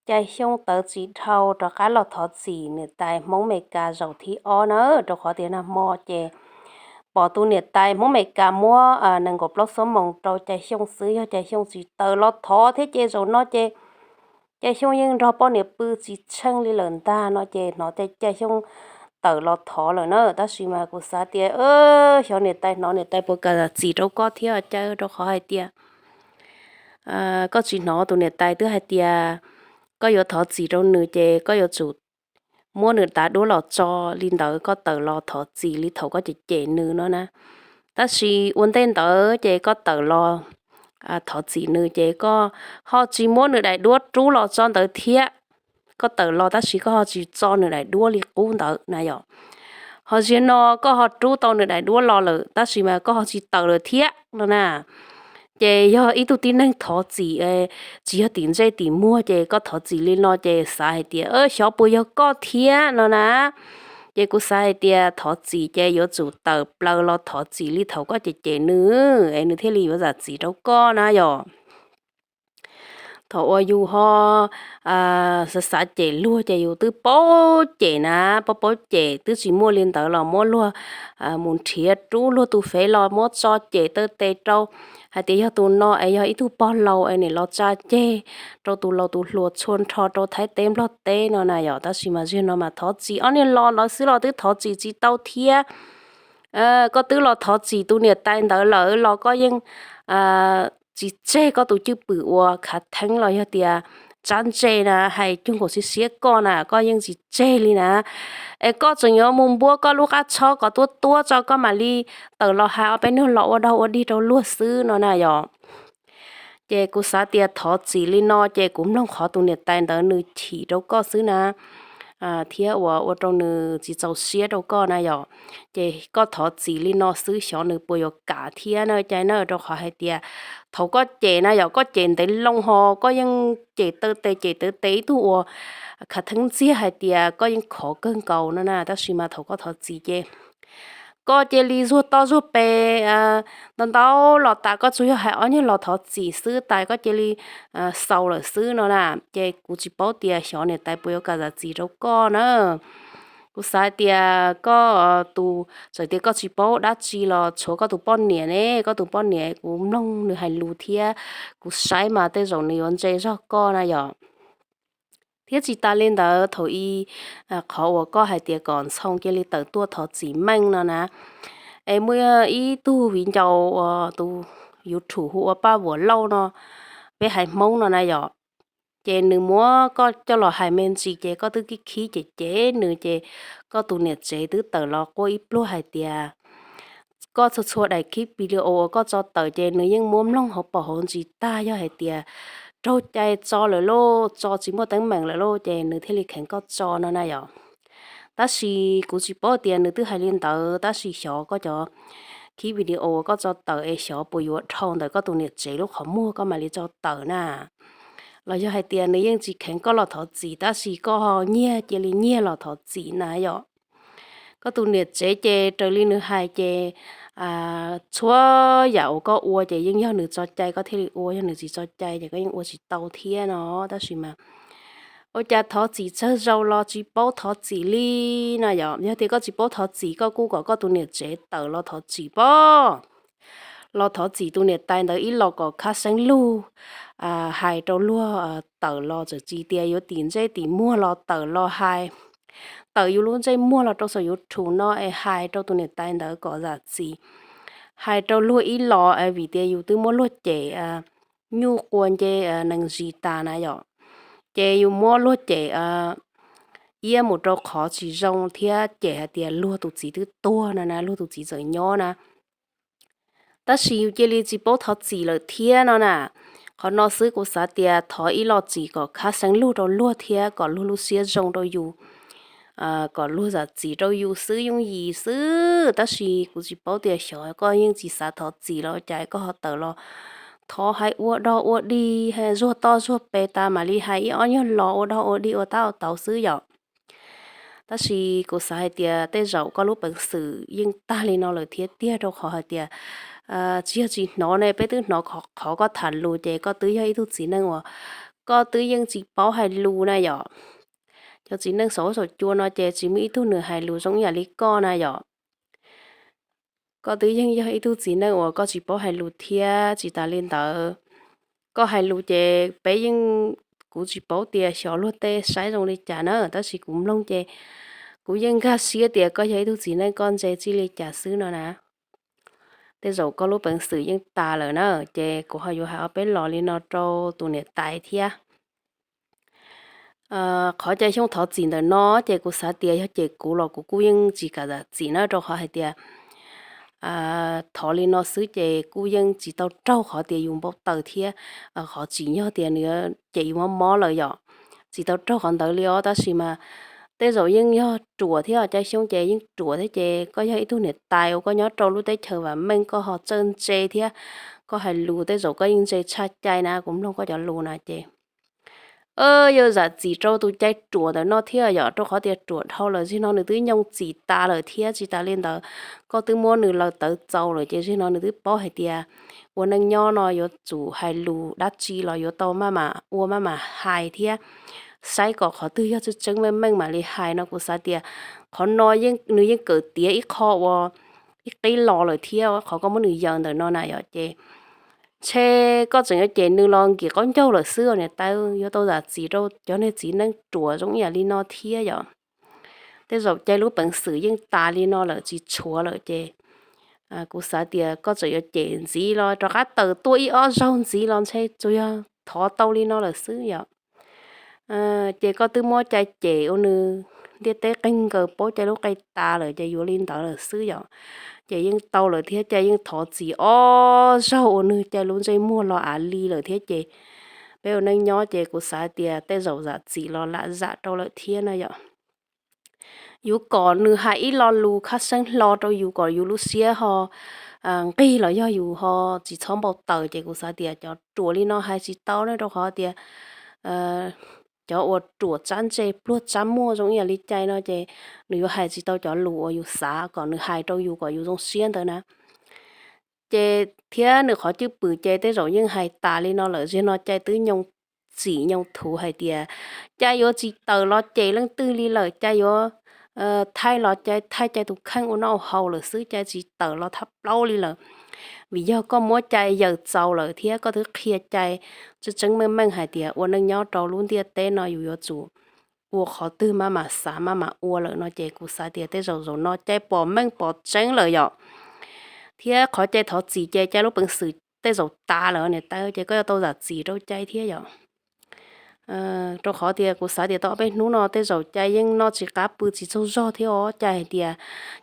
Cai Xyooj tawv tsis dhau rov qab los thov txim niam tais Hmoob Meskas zaum thib ob na, rau qhov tias nag hmo ces pom tus niam tais Hmoob Meskas muab nees nkaum plaub xuab moos rau Cai Xyooj xwb, yog Cai Xyooj tsis tawm los thov thiab ces zaum no ces Cai Xyooj yeej nrog poj niam pw tsis tsheej li lawm ntag no ces hnov Cai Xyooj tawm los thov lawm na. Tab sis mas kuv xav tias xyov niam tais hnov niam tais puas kam zam txim rau koj thiab Cai, rau qhov hais tias koj tsis hnov tus niam tais twb hais tias koj yuav thov txim rau nws ces koj yuav tsum muab nws daim duab los tso li ntawd, koj tawm los thov txim li thaum koj cem cem nws no na. Tab sis ua ntej ntawd ces koj tawm los thov txim nws ces koj ho tsis muab nws daim duab rub los tso ntawd thiab. Koj tawm los tab sis koj ho tsis tso nws daim duab li qub ntawd na yom. Ho zaum no koj ho rub tau nws daim duab los lawm tab sis mas koj ho tsis tawm lawm thiab no na. Ces yog ib tug tib neeg thov txim tsis yog tim ntsej tim muag ces koj thov txim li no ces xav hais tias xyov puas yog koj thiab no na. Ces kuv xav hais tias thov txim ces yuav tsum tawm plaws los thov txim li thaum koj cem cem nws es nws thiaj li yuav zam txim rau koj na yom. Thaum uas yus ho xav xav cem luag ces yus twb paub cem na, paub paub cem twb tsis muaj li ntawd los muab luag mus nrhiav rub luag tus fev los muab tso cem taw tes rau hais tias yog tus no es yog ib tug pog laus es nim los tsa ceg rau tus laus tus hluas txhua nrho rau Thaib teb Nplog teb no na yom. Tab sis mas zaum no mas thov txim ob niag lo ntawd xwb los twb thov txim tsis tau thiab. Koj twb los thov txim tus niam tais ntawd lawm los koj yeej tsis tseg koj tus cwj pwm uas khav theeb los yog tias tsab ntse na, hais cuag nkaus siab siab koj na, koj yeej tsis tseg li na. Es koj tseem yuav mus npuab koj lub qab tshob kom tuab tuab tso koj mam li tawm los hais ob peb nug los ua dog ua dig rau luag xwb no na yom. Ces kuv xav tias thov txim li no ces kuv mloog qhov tus niam tais ntawd nws chim rau koj xwb na, thiab uas ua rau nws tsis txaus siab rau koj na yom. Ces koj thov txim li no xwb xyov nws puas yuav kam thiab na Cai na, rau qhov hais tias thaum koj cem na yom, koj cem ntev loo ho koj yeej cem taw tes cem taw tes ib tug uas khav theeb ntxiag hais tias koj yeej khov kawg nkaus no na, tab sis mas thaum koj thov txim ces koj cia li zuag toj zuag pes ntau ntau los tas, koj tsuas yog hais ob niag los thov txim xwb tas koj cia li xaus lawm xwb no na. Ces kuv tsis paub tias xyov niam tais puas yuav kam zam txim rau koj na. Kuv xav tias koj tus, txawm tias koj tsis paub dab tsi los tshuav koj tus poj niam ne, koj tus poj niam kuv mloog nws hais lus thiab kuv saib mas tej zaum nws yuav ntse zog koj na yom. Thiab tsis tas li ntawd thaum ub qhov uas koj hais tias kom Ntxhoo cia li tawm tuaj thov txim meej no na, es muaj ib tug viv ncaus uas tus YouTube hu ua Paj Vuam Lauj no, peb haiv Hmoob no na yom, ces nws muab koj coj los hais me ntsis ces koj twb khib khib cem cem nws ces koj tus niam tsev twb tawm los quaj ib pluag hais tias koj txhua txhua daim clip video uas koj tso tawm ces nws yeej muab mloog hauv paus hauv ntsis tag, yog hais tias raug cai tso lawm lauj, tso tsis muaj teeb meem lawm lauj ces nws thiaj li kheev koj tso no na yom. Tab sis kuv tsis paub tias nws twb hais li ntawd, tab sis xyov koj cov clip video uas koj tso tawm es xyov puas yuav dhau ntawm koj tus niam tsev lub qhov muag koj mam li tso tawm na. Los yog hais tias nws yeej tsis kheev koj los thov txim tab sis koj nyiag cia li nyiag los thov txim na yom. Koj tus niam tsev ces raws li nws hais ces txhua yam uas koj ua ces yeej yog nws tso cai koj thiaj li ua, yog nws tsis tso cai ces koj yeej ua tsis tau thiab no. Tab sis mas ua cas thov txim tsawg zaus los tsis paub thov txim li no yom. Yog tias koj tsis paub thov txim koj kuj kom koj tus niam tsev tawm los thov txim pob, los thov txim tus niam tais ntawd ib los kom khab xeeb lug hais rau luag tawm los, txawm tsis tias yuav tim ntsej tim muag los tawm los hais, tawm yus lub ntsej muag los rau saum YouTube no es hais rau tus niam tais ntawd kom zam txim, hais rau luag ib los vim tias yus twb muab luag cem nyuj quas nce nees zis tas na yom. Ces yus muab luag cem iab mus rau qhov tsis zoo thiab cem hais tias luag tus txiv twb tuag no na, luag tus txiv txawm nyob na. Tab sis yus cia li tsis paub thov txim lawm thiab no na. Qhov no xwb kuv xav tias thov ib los txim kom khab xeeb lug rau luag thiab kom luag lub siab zoo rau yus, kom luag zam txim rau yus xwb yooj yim xwb. Tab sis kuv tsis paub tias xyov koj yeej tsis xav thov txim los cas koj ho tawm los thov hais ua dog ua dig, zuag toj zuag pes tas mam li hais ib ob nyuag los ua dog ua dig ua tab ua tauv xwb yom. Tab sis kuv xav hais tias tej zaum koj lub peev xwm yeej tag li no lawm thiab tiag, rau qhov hais tias tsis yog tsis hnov ne, peb twb hnov qhov koj tham lus ces koj twb yog ib tug txiv neej uas koj twb yeej tsis paub hais lus na yom. Cov txiv neej saum huab saum cua no ces tsis muaj ib tug nws hais lus zoo ib yam li koj na yom. Koj twb yeej yog ib tug txiv neej uas koj tsis paub hais lus thiab. Tsis tas li ntawd, koj hais lus ces peb yeej, kuv tsis paub tias xyov luag tej saib zoo li cas na, tab sis kuv mloog ces kuv yeej nkag siab tias koj yog ib tug txiv neej koj ntse txij li cas xwb no na. Tej zaum koj lub peev xwm yeej tas lawm na, ces kuv ho yuav hais ob peb los li no rau tus niam tais thiab. Qhov cai Xyooj thov txim ntawm no ces kuv xav tias yog cem kuv los kuv kuj yeej tsis kam zam txim na, rau qhov hais tias thov li no xwb ces kuj yeej tsis tau raug qhov tias yus npau taws thiab qhov tsim nyog tias nws cem yus mob mob lawm yom. Tsis tau raug qhov ntawd li os, tab sis mas tej zaum yeej yog ruam thiab os, cai Xyooj ces yeej ruam thiab ces koj yog ib tug niam tais uas koj nyob rau lub teb chaws vam meej koj ho txawj ntse thiab, koj hais lus tej zaum koj yeej ntse tshaj cai na, kuv mloog koj cov lus na ces yog zam txim rau tus cai ruam ntawm no thiab yom, rau qhov tias ruam dhau lawm, zim no nws twb nyoo txim tas lawm thiab. Tsis tas li ntawd, koj twb muab nws laws tawv txaus lawm ces zim no nws twb paub hais tias ua neej nyob no yuav tsum hais lus dab tsi los yuav tau maj mam ua maj mam hais thiab, saib kom qhov twg yog tseeb tseeb meej meej mam li hais no. Kuv xav tias qhov no nws yeej kawm tiav ib qho uas ib qib los lawm thiab, qhov koj muab nws yaws ntawm no na yom, ces ntshe koj tseem yuav cem nws los nkim qaub ncaug lawm xwb niam tais. Yuav tau zam txim rau cov niag txiv neej ruam zoo ib yam li no thiab yom. Tej zaum cai lub peev xwm yeej tas li no lawm tsis tshuav lawm ces kuv xav tias koj tseem yuav cem ntxiv los rov qab tawm tuaj ib ob zaug ntxiv los ntshe tsuas yog thov tau li no lawm xwb yom. Ces koj twb muab cai cem ua nws ntiaj teb qeeg nkaus paub cai lub qe tas lawm ces yuav li ntawd lawm xwb yom. Ces yeej tau lawm thiab, cai yeej thov txim ob zaug ua nws cai lub ntsej muag los av li lawm thiab ces peb ua neej nyob ces kuv xav tias tej zaum zam txim los lam zam rau lawm thiab na yom. Yuav kom nws hais ib lo lus khab seeb hlo rau yus kom yus lub siab ho nqig los yog yus ho tsis txhob npau taws ces kuv xav tias cov ruam li no hais tsis tau ne, rau qhov tias cov uas ruam tsab ntse pluag tsab muag zoo ib yam li cai no ces nws yuav hais tsis tau cov lus uas yus xav kom nws hais rau yus kom yus zoo siab ntawd na. Ces thiab nws qhov cwj pwm ces tej zaum yeej hais tas li no lawm, zim no cai twb nyoo txim nyoo thuv hais tias cai yuav tsis tawm los cem leej twg li lawm, cai yuav thaij los cai thaij cai tus kheej ua noj ua haus lawm xwb, cai tsis tawm los thab plaub li lawm. Vim yog koj muab cai yaws txaus lawm thiab koj twb qhia cai tseeb tseeb meej meej hais tias ua neej nyob rau lub ntiaj teb no yus yuav tsum ua qhov twg maj mam xav maj mam ua lawm no ces kuv xav tias tej zaum zaum no cai pom meej pom tseeb lawm yom. Thiab qhov cai thov txim ces cai lub peev xwm tej zaum tas lawm niam tais, ces koj yuav tau zam txim rau cai thiab yom. Rau qhov tias kuv xav tias tau ob peb hnub no tej zaum cai yeej noj tsis qab pw tsis tsaug zog thiab os, cai hais tias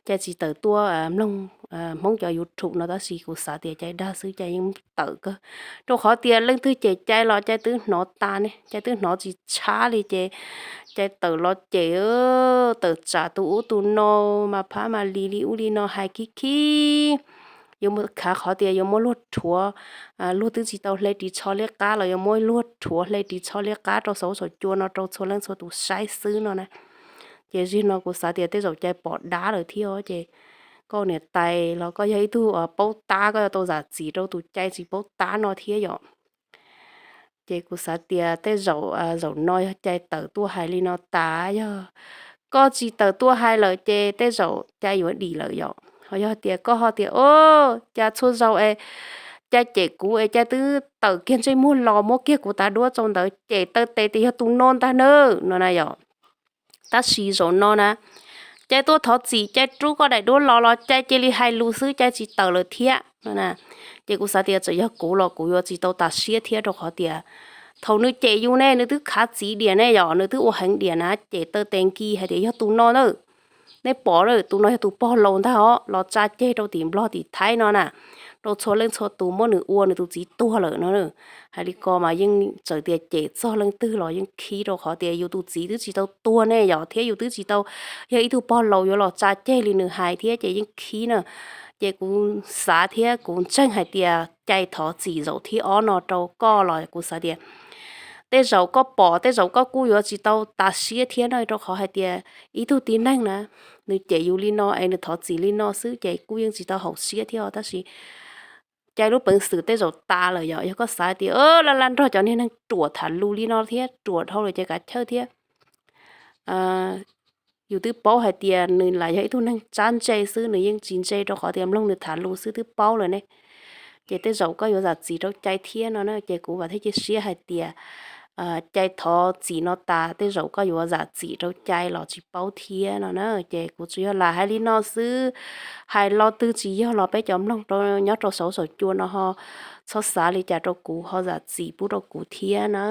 cai tsis tawm tuaj mloog Hmoob cov YouTube no tab sis kuv xav tias cai dag xwb cai yeej tawm kawg. Rau qhov tias leej twg cem cai los cai twb hnov tas ne, cai twb hnov tsis tshab li ces cai tawm los cem, tawm tsam tus ub tus no mas phab mas li li ub li no hais khib khib. Yuav khav qhov tias yuav muab luag rhuav, luag twb tsis tau hle ris tsho liab qab los yuav muab luag rhuav hle ris tsho liab qab rau saum saum cua no rau txhua leej txhua tus saib xwb no na. Ces zim no kuv xav tias tej zaum cai pom dab lawm thiab ces koj niam tais los koj yog ib tug paub tab, koj yuav tau zam txim rau tus cai tsis paub tab no thiab yom. Ces kuv xav tias tej zaum zaum no yog cai tawm tuaj hais li no tas, yog koj tsis tawm tuaj hais lawm ces tej zaum cai yuav dim lawm yom. Ho yog tias koj ho tias o, cas txhua zaus es cai cem kuv es cai twb tawm kiag ntsej muag los muab kiag kuv tav duab rau ntawd cem taw tes tias yog tus no ntag na no na yom. Tab sis zaum no na, cai tuaj thov txim cai rub koj daim duab los los cai cia li hais lus xwb cai tsis tawm lawm thiab no na. Ces kuv xav tias txawm yog kuv los kuv yuav tsis tau tas siab thiab rau qhov tias thaum nws cem yus ne nws twb khav txiv diam ne yom, nws twb ua heev diam na, cem taw tes nkis hais tias yog tus no na, nej pom na, tus no yog tus pog laus ntag os, los tsa ceg rau tim Nplog tim Thaib no na, rau txhua leej txhua tus muab nws ua nws tus txiv tuag lawm no. Hais li ko mas yeej txawm tias cem txog leej twg los yeej khib rau qhov tias yus tus txiv twb tsis tau tuag ne yom, thiab yus twb tsis tau yog ib tug pog laus yuav los tsa ceg li nws hais thiab ces yeej khib na. Ces kuv xav thiab kuv ntseeg hais tias cai thov txim zaum thib ob no rau koj los kuv xav tias tej zaum koj pom tej zaum koj kuj yuav tsis tau tas siab thiab na, rau qhov hais tias ib tug tib neeg na, nws cem yus li no es nws thov txim li no xwb ces kuj yeej tsis tau haum siab thiab os. Tab sis cai lub peev xwm tej zaum tas lawm yom. Yog koj xav tias laj laj nrog cov niag neeg ruam tham lus li no thiab ruam dhau lawm ces kav chawj thiab. Yus twb paub hais tias nws lam yog ib tug neeg tsab ntse xwb, nws yeej tsis ntse rau qhov tias mloog nws tham lus xwb twb paub lawm ne. Ces tej zaum koj yuav zam txim rau cai thiab no na, ces kuv vam thiab cia siab hais tias cai thov txim no tas tej zaum koj yuav zam txim rau cai los tsis paub thiab no na. Ces kuv tsuas yog lam hais li no xwb, hais lo twg tsis yog los peb cov mloog nyob rau saum saum cua no ho txhob xav li cas rau kuv, ho zam txim pub rau kuv thiab na.